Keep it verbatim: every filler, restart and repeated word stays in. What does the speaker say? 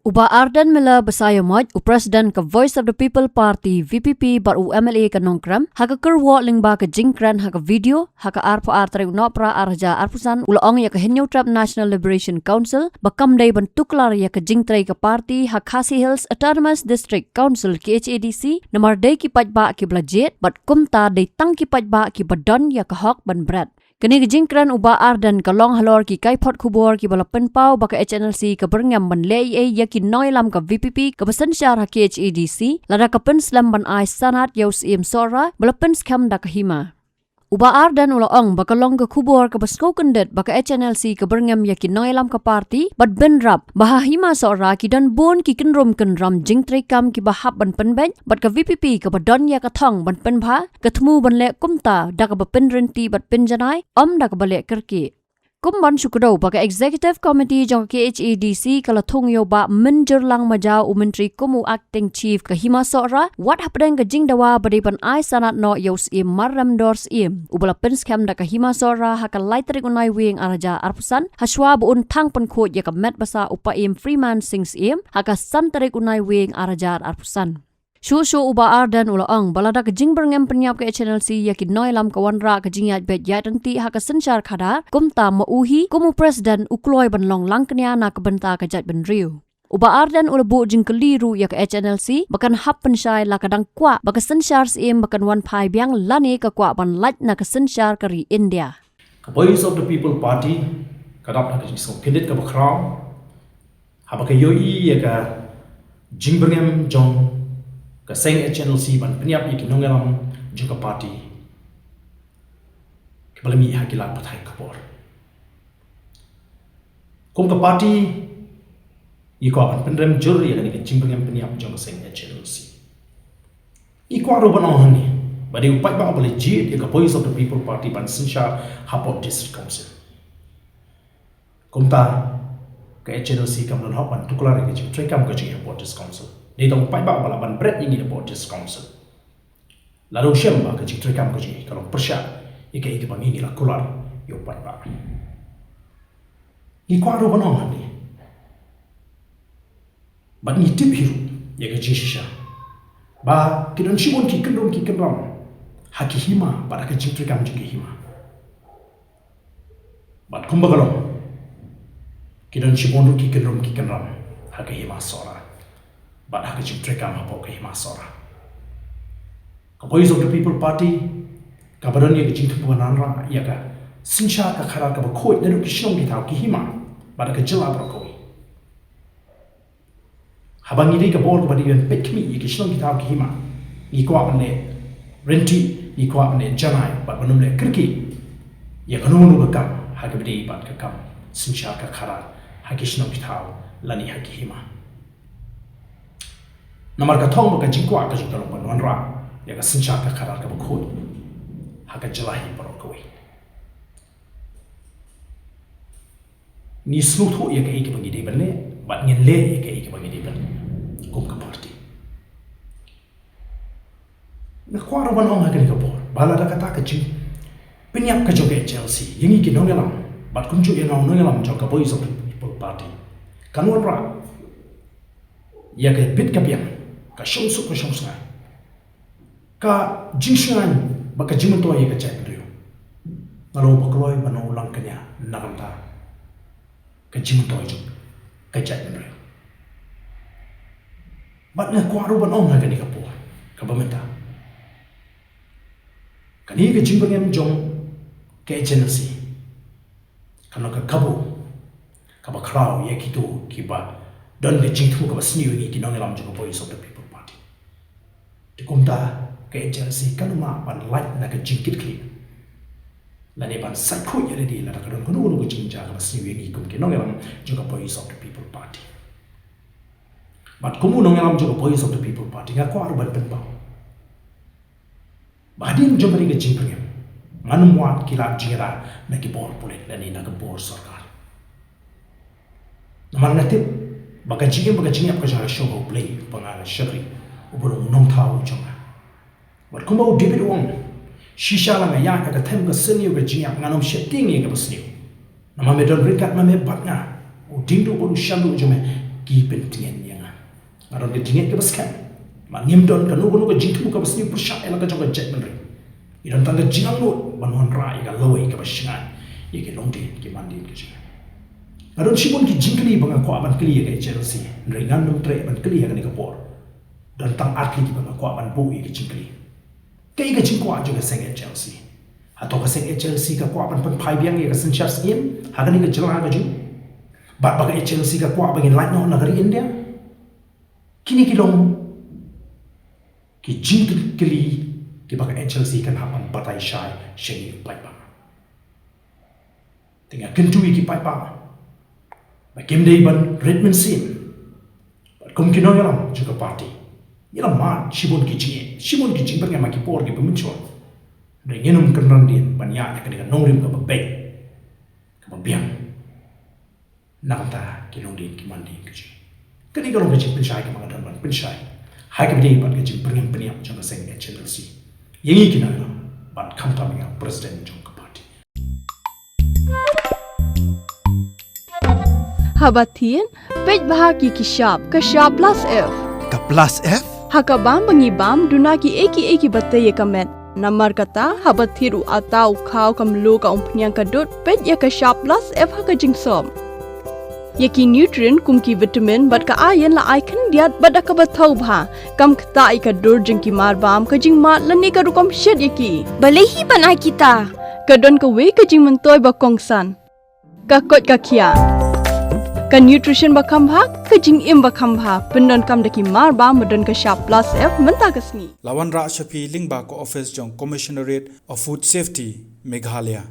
U Bah Ardent Miller Basaiawmoit, u President ka Voice of the People Party, V P P, bad u M L A ka Nongkrem, ha ka kyrwoh lyngba ka jingkren ha ka video, ha ka arphew ar tarik u Nohprah ar hajar arphew san, u la ong ïa ka Hynñiewtrep National Liberation Council ba kam dei ban tuklar ïa ka jingtrei ka party ha Khasi Hills Autonomous District Council, K H A D C, namar dei ki paidbah kiba la jied, bad kumta dei tang ki paidbah kiba don ïa ka hok ban bret. Kane ka jingkren u Bah Ardent ka long halor ki kaiphod khubor kiba la pynpaw ba ka H N L C ka byrngem ban leh ei ei ïa ki nongïalam ka V P P kaba synshar ha K H A D C, lada ka pynslem ban ai sanad ïa u Syiem Sohra ba la pynskhem da ka hima. U Bah Ardent u la ong ba ka long ka khubor kaba sngewkyndit ba ka H N L C ka byrngem ïa ki nongïalam ka party, bad bynrap ba ha hima Sohra ki don bun ki kynrum kynram jingtreikam kiba hap ban pynbeit, bad ka V P P kaba don ïa ka thong ban pynbha, ka thmu ban leh kumta da kaba pynryntih bad pynjanai, ym da kaba leh kyrkieh. Kum ban shu kdew ba ka Executive Committee jong ka K H A D C ka la thung ïa u Bah Mynjurlang Majaw u Myntri kum u Acting Chief ka hima Sohra, wat hapdeng ka jingdawa ba dei ban ai sanad noh ïa u Syiem Marremdor Syiem, uba la pynskhem da ka hima Sohra ha ka lai tarik u Naiwieng ar hajar arphew san, ha shuwa ba un thang pynkhuid ïa ka met basa u Paiem Freeman Singh Syiem, ha ka san tarik u Naiwieng ar hajar arphew san. Shuh shuh u Bah Ardent u la ong ba lada ka jingbyrngem pynïap ka H N L C ïa ki nongïalam ka wanrah ka jingïaid beit ïaid ryntih ha ka synshar khadar, kumta ma u hi kum u President u kloi ban long langkñia na ka bynta ka jaitbynriew. U Bah Ardent u la buh jingkylli ruh ïa ka H N L C ba kan hap pynshai la ka dang kwah ba ka synshar Syiem ba kan wan phai biang lane ka kwah ban lait na ka synshar ka ri India. Ka Voice of the People Party ka dap ha ka jingsngewkyndit kaba khraw haba ka ïohi ïa ka jingbyrngem jong ka seng H N L C ban pynïap ïa ki nongïalam jong ka party kiba la mih ha ki lad pathai khubor. Kum ka party, ngi kwah ban pynrem jur ïa kane ka jingbyrngem pynïap jong ka seng H N L C. Ngi kwah ruh ban ong hangne ba dei u paidbah uba la jied ïa ka Voice of the People Party ban synshar hapoh District Council. Kumta ka H N L C kam don hok ban tuklar ïa ka jingtreikam ka jong ngi hapoh District Council. Dei tang u paidbah uba lah ban bret ïa ngi hapoh District Council. Lada u shem ba ka jingtreikam ka jong ngi ka long pyrshah ïa kaei kaba ngi ngi la kular ïa u paidbah. Ngi kwah ruh ban ong hangne bad ngi tip hi ruh ïa ka jingshisha ba ki don shibun ki kynrum ki kynram ha ki hima bad ha ka jingtreikam jong ki hima. Bad kumba ka long, ki don shibun ruh ki kynrum ki kynram ha ka hima Sohra bad ha ka jingtreikam hapoh ka hima Sohra. Ka Voice of the People Party kaba don ïa ka jingthmu ban wanrah ïa ka synshar ka khadar kaba khuid naduh ki shnong ki thaw ki hima bad ha ka jylla baroh kawei. Haba ngi dei ka bor kaba dei ban peit khmih ïa ki shnong ki thaw ki hima, ngi kwah ban leh ryntih, ngi kwah ban leh janai bad ban ym leh kyrkieh ïa kano kano ka kam ha kaba dei bad ka kam synshar ka khadar ha ki shnong ki thaw lane ha ki hima. Namar ka thong bad ka jingkwah ka jong ngi ka long ban wanrah ïa ka synshar ka khadar kaba khuid ha ka jylla hi baroh kawei. Ngi sngewthuh ïa kaei kaba ngi dei ban leh bad ngin leh ïa kaei kaba ngi dei ban leh kum ka party. Nga kwah ruh ban ong ha kane ka por ba lada kata ka jingpynïap ka jong ka H N L C ïa ngi ki nongïalam bad kumjuh ïa nga u nongïalam jong ka Voice of the People Party kan wanrah ïa ka bit ka biang, ka shongsuk ka shongsngain, ka jingsngain bad ka jingmyntoi ïa ka jaitbynriew, nga long uba kloi ban long u langkñia na ka bynta ka jingmyntoi jong ka jaitbynriew. Bad nga kwah ruh ban ong ha kane ka por kaba mynta, kane ka jingbyrngem jong ka H N L C kan long ka kabu kaba khraw ïa kito kiba don ka jingthmu kaba sniew ïa ngi ki nongïalam jong ka Voice of the People Party. Te kumta ka H N L C kan ym lah ban lait na ka jingkitkhlieh lane ban sait khuid ïa lade lada ka don kano kano ka jingjia kaba sniew ïa ngi kum ki nongïalam jong ka Voice of the People Party. Bad kum u nongïalam jong ka Voice of the People Party nga kwah ruh ban pynpaw ba hadien jong kane ka jingbyrngem ngan ym wad ki lad jingïada na ki bor pulit lane na ka bor sorkar. Namar nga tip ba ka jingim bad ka jingïap ka jong nga ka shong ha U Blei uba nga la shakri, uba long u nongthaw jong nga. Bad kumba u David u ong, shisha la nga ïaid ha ka them ka sniew ka jingïap, ngan ym sheptieng ïa kaba sniew. Namar me don ryngkat ma me bad nga, u diengduh bad u shanduh jong me ki pyntngen ïa nga. Nga don ka jingngeit kaba skhem ba ngim don kano kano ka jingthmu kaba sniew pyrshah ïa la ka jong ka jaitbynriew. Ngi don tang ka jingangnud ban wanrah ïa ka lawei kaba shngaiñ ïa ki longdien ki mandien ka jong ngi. Nga don shibun ki jingkylli ba nga kwah ban kylli ïa ka H L C, hynrei ngan ym treh ban kylli ha kane ka por. Don tang ar tylli kiba nga kwah ban buh ïa ki jingkylli. Kaei ka jingkwah jong ka seng H L C? Hato ka seng H L C ka kwah ban pynphai biang ïa ka synshar syiem ha kane ka jylla ka jong ngi? Bad ba ka H L C ka kwah ba ngin lait noh na ka ri India? Kine ki long ki jingkylli kiba ka H L C kan hap ban batai shai sha ngi u paidbah. Te nga kyntu ïa ki paidbah ba kim dei ban rit mynsiem. Bad kum ki nongïalam jong ka party, ngi la mad shibun ki jingeh, shibun ki jingpyrngem ha ki por kiba mynshwa. Hynrei ngin ym kynran dien ban ïaid ha kane ka nongrim kaba beit, kaba biang na ka bynta ki longdien ki mandien ka jong ngi. Kane ka long ka jingpynshai kaba nga don ban pynshai ha kaba ïadei bad ka jingpyrngem pynïap jong ka seng H L C ïa ngi ki nongïalam bad khamtam ïa u president jong ka party. Haba thied, peit bha ïa ki shap, ka shap plus F. Ka plus F? Ha ka bam ba ngi bam, duna kiei kiei kiba tei ïa ka met. Namar kata, haba thied u atta, u khaw, ka mluh, ka umphniang, ka dud, peit ïa ka shap plus F ha ka jingsop. Ïa ki nutrient kum ki vitamin bad ka iron la ai khyndiat bad da kaba thaw bha. Kam ktah ïa ka dur jong ki marbam, ka jingmad lane ka rukom shet ïa ki. Balei hi ban ai kita? Ka don kawei ka jingmyntoi ba kongsan. Ka koit ka khiah. Ka nutrition ba kham bha, ka jingim ba kham bha. Pyndonkam da ki marbam ba don ka shap plus F mynta ka sngi. La wanrah sha phi lyngba ka office jong Commissionerate of Food Safety, Meghalaya.